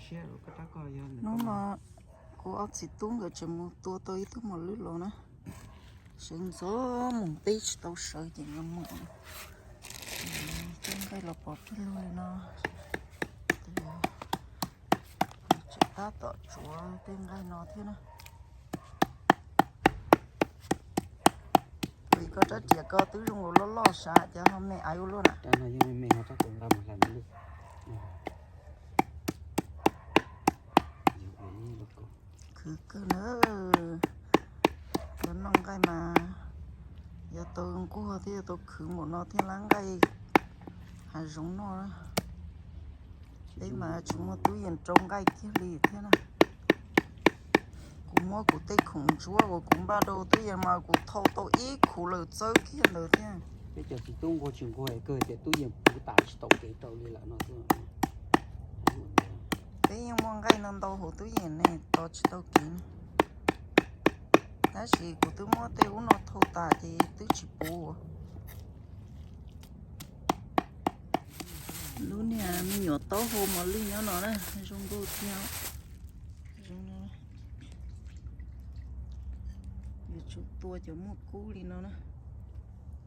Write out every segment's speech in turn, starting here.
Hnub no kuv ob txiv tub nkawd tseem mus tua tau ib tug mos lwj los na. Sawv ntxov mus peb tsis tau sawv ces nkawd mus. Tej nqaij los pov plig lug li no. Tseem tab tom tsuav tej nqaij no thiab na. Vim koj rab riam ko twb zoo nkaus loj loj sav cas ho me aiv ua luaj na. Khwv kawg na. Yog noj nqaij mas yog tau nquag thiab yog tau khwv npaum no thiab lab nqaij hav zoov noj na. Peb mas tsis muaj tub yees rau nqaij kiag li thiab na. Kuv muab kuv tej khoom ntsuab uas kuv npaj rau tub yees mas kuv thau tau ib khuv lawm txawb kiag ntawd thiab. Peb cov txiv tub nquag tsis nquag kawg tias tub yees puv tas tsis tau kev rau li lawm no. Peb yeej muaj nqaij ntau ntau hauv tub yees ne tos tsis tau kev. Tab sis kuv twb muab tej ub no thau tas ces twb tsis puv. Lub niag me nyuam taub hau mos lwj nyob no na, zoo nkauj thiab. Yuav tsum tua cov muaj kub li no na.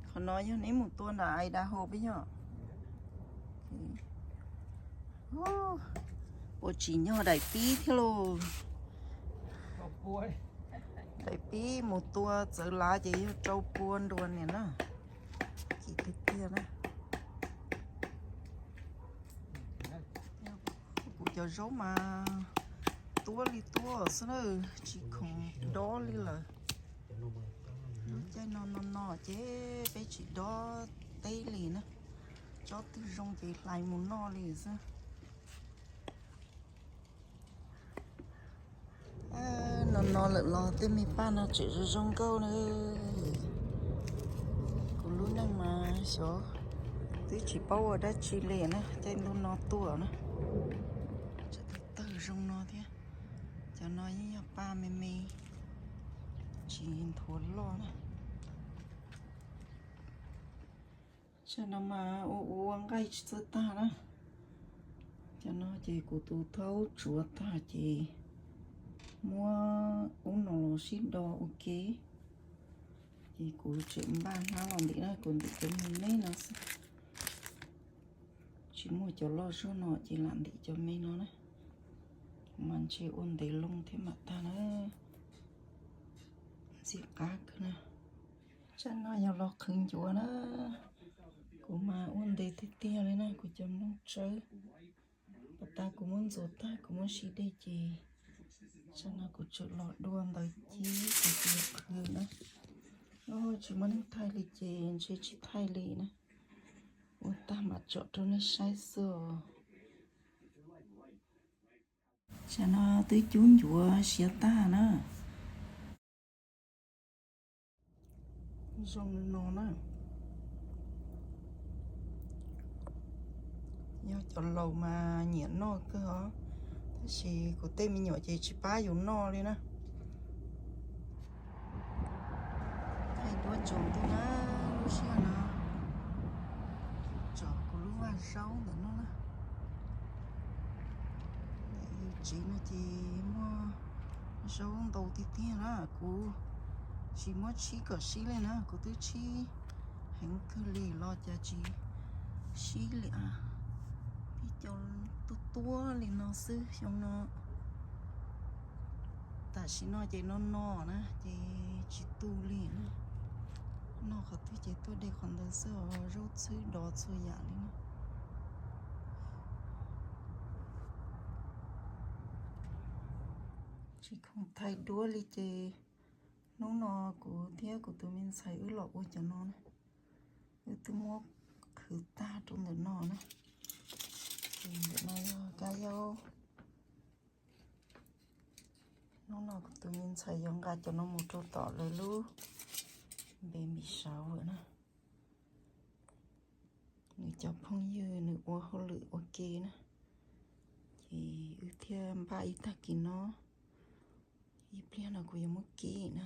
Qhov no yog neb mus tua nram Idaho peb yog. Ua tsis nyog daim pib thiab lauj. Daim pib mus tua txawv lav ces yog rau pua nruas niam na. Kim tiag tiag na. Kuv cov zaub mas tuab li tuab xwb na, tsis khoom dob li lawm. Lub caij no no no ces peb tsis dob teb li na, tsob twg zoo ces hlais mus noj li xwb. No no lawm los tej me paj no tseem zoo zoo nkauj na. Kuv lub neej mas xyov twb tsis paub ua dab tsi li na, caij ntuj no tuaj na. Tseem tawg zoo no thiab. Cov no yeej yog paj me me, tsis nthuav loj na. Tsam no mas ua ua nqaij tsis txawj tag na. Cov no ces kuv tus thaub tsuav tag ces muab ub no los sib do ua ke. Ces kuv tseem npaj hnab los ntim na, kuv ntim cov me me no xwb. Tsis muaj cov loj zog no ces lam ntim cov me no na. Mas ntshe ua ntev loo thiab mam tag na. Ntxim qab kawg na. Tsam no yog los qhwv ncuav na. Kuv mas ua ntev tiag tiag li na, kuv cov nplooj tsawb. Pas tas kuv muab ntxuav tag kuv muab siv dej ces tsam no kuv tseem los dua ntawv cib kuv tsis qhwv na. Tsis muaj neeg thaij li ces ntshe tsis thaij li na. Ua tag mam tsom rau nej saib xwb os. Tsam no twb cub ncuav siav tag na. Zoo no na. Yog cov laus mas nyiam noj kawg os, tab sis kuv tej me nyuam ces tsis pab yus noj li na. Thaij duab tsaus ntuj na, lub sij hawm no tsom kuv lub vaj zaub ntawm no na. Yus tsev no ces muaj zaub ntau tiag tiag na, kuv tsis muab tshib kom sib li na, kuv twb tshib heev kawg li los cas tsis sib li. Peb cov tuaj tuaj li no xwb xyoo no. Tam sim no ces no no na ces tsis tu li na. Noj qhov twg ces tuaj de qhov ntawd xwb os, zaub txhwb dov txhua yam li na. Tsis khoom thaij duab li ces hnub no kuv thiab kuv tus me ntxhais wb los ua cov no na. Wb twb muab qhwv tag rau ntawm no na. Ces ntawm no yog kab yaub. Hnub no kuv tus me ntxhais yuav nqa cov no mus rau tom lawv lub baby shower na. Nws cov phooj ywg nws ua hauj lwm ua ke na. Ces wb thiaj npaj ib tag kis no, ib pliag no kuv yuav muab kib na.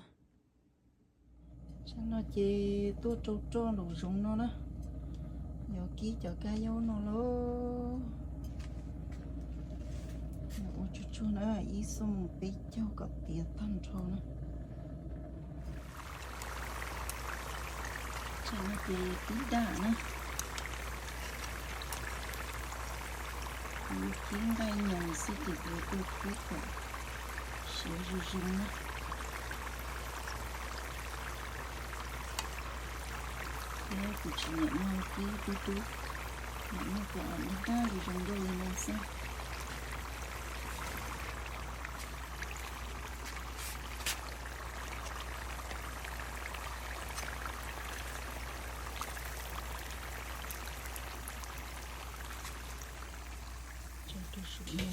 Tsam no ces tuaj rau roj nraum zoov no na, yuav kib cov kab yaub no lauj. Nws Tsuag tsuag na, ib xuab moos peb caug kom tiav tag nrho na. Tsam no ces tib daj na. Kuv kib nqaij nyoos xwb ces kuv tuaj kib kom siav zoo zoo na. Thiab kuv tsis nyiam noj kib dub dub, nyiam noj kom daj daj zoo zoo nkauj li no xwb. Tso rau saum no,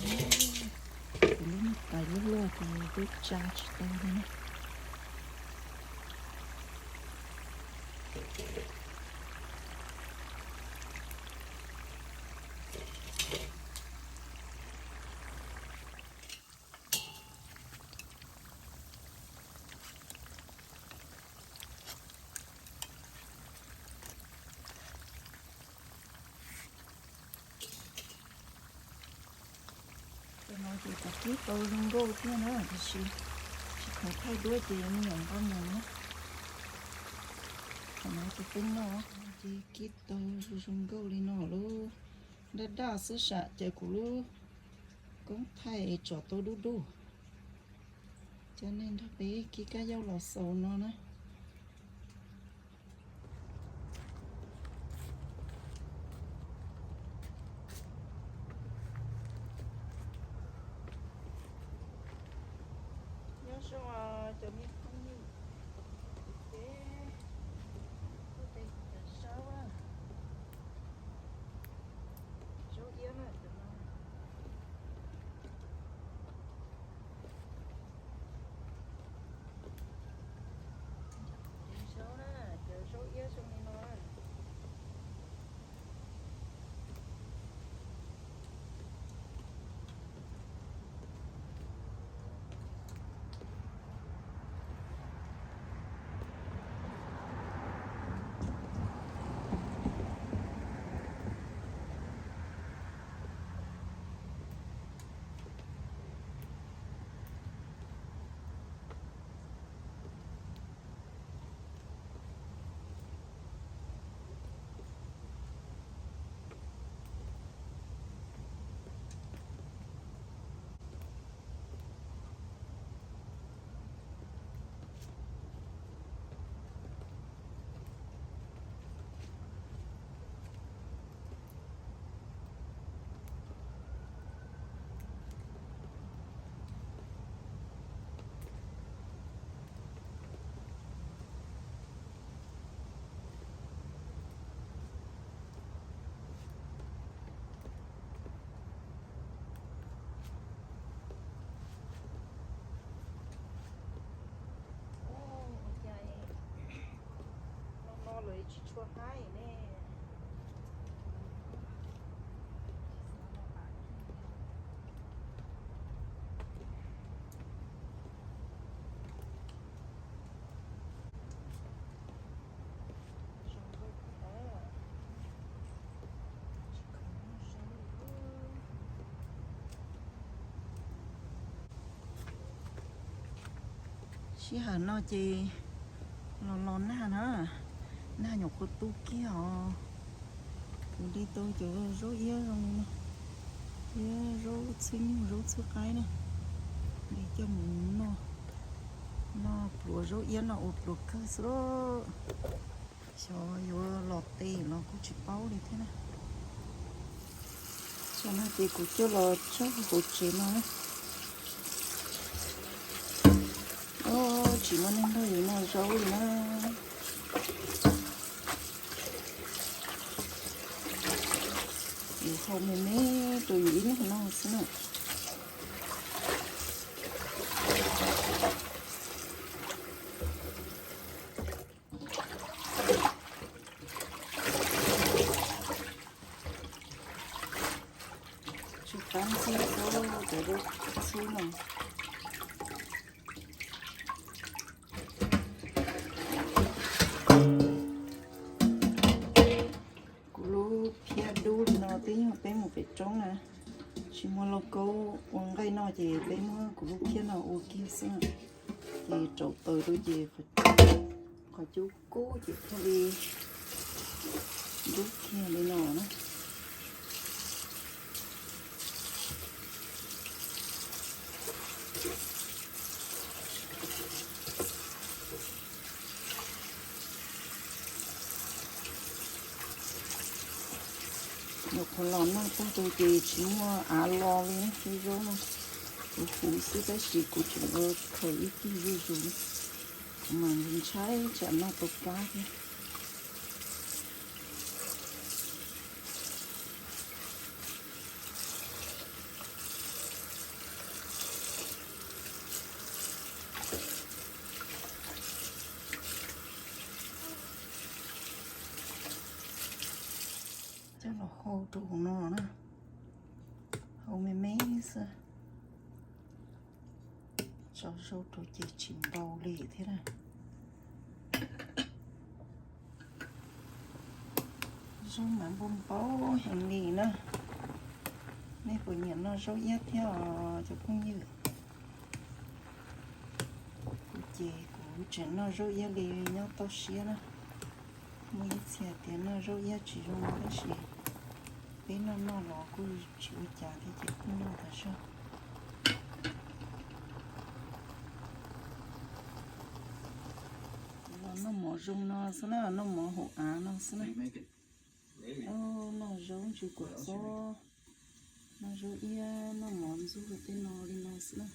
kuv lub niag tais loj loj ces twb tsa tsis tau li na. Cov no ces kuv kib tau zoo nkauj thiab na, tiam sis tsis khoom thaij duab ces me nyuam nqa mus na. Cov no ces peb noj ces kib tau zoo nkauj li no lauj. Daj daj xwb sam ces kuv lub koob thaij tsom tau dub dub. Cov nej nrog peb kib kab yaub los xaus no na. Nyob zoo cov me phooj ywg, ces kuv tej cov zaub, zaub iab na cov no. Zaub na, cov zaub iab zoo li no. Ua cas no no lawv tsis tshua haib ne. Sij hawm no ces los los nag na, nag nyuam qhuav tu kiag os. Kuv de tau cov zaub iab zoo li no, thiab zaub txhwb nyuj zaub txhwb qaib na, de coj mus noj, noj pluas zaub iab noj ua pluas kawg xwb lauj. Xyov yuav los tes los kuj tsis paub li thiab na. Tam no ces kuv coj los tso hauv tsev no na. Tsis muaj neeg nrog yus noj zaub li na. Yus hau me me rau yus ib leeg noj xwb na. Tsis qab ntxhib cov zaub txhwb no. Kuv lub phiab dub li no twb yog peb mus pem roob na, tsis muaj lauj kaub ua nqaij. No ces peb muab kuv lub khiab no ua kiag xwb, ces rauv taws rau ces qhov cub kub ces thiaj li ntub kiag li no na. Nyuam qhuav los noj tag rau ces tsis muaj av los li na, tej zaub no kuv huv xwb tab sis kuv tseem ua khaws ib cig zuj zus, kuv mas ntshai tsam noj tau kab thiab. Coj los hau rau hauv no na, hau me me xwb. Tso zaub rau ces tsis npau li thiab na. Zaub mas npau npau heev li na. Nej puas nyiam noj zaub iab thiab os cov phooj ywg? Kuv ces kuv tseem noj zaub iab li nyob toj siab na. Muaj ib txhia tias noj zaub iab tsis zoo tab sis peb noj noj los kuj tsis ua cas thiab ces kuj noj tas zog. Los noj mov zoo no xwb na, noj mov hauv av no xwb na. Noj zaub ntsws kua txob, noj zaub iab, noj mov ntxuag tej no li no xwb na.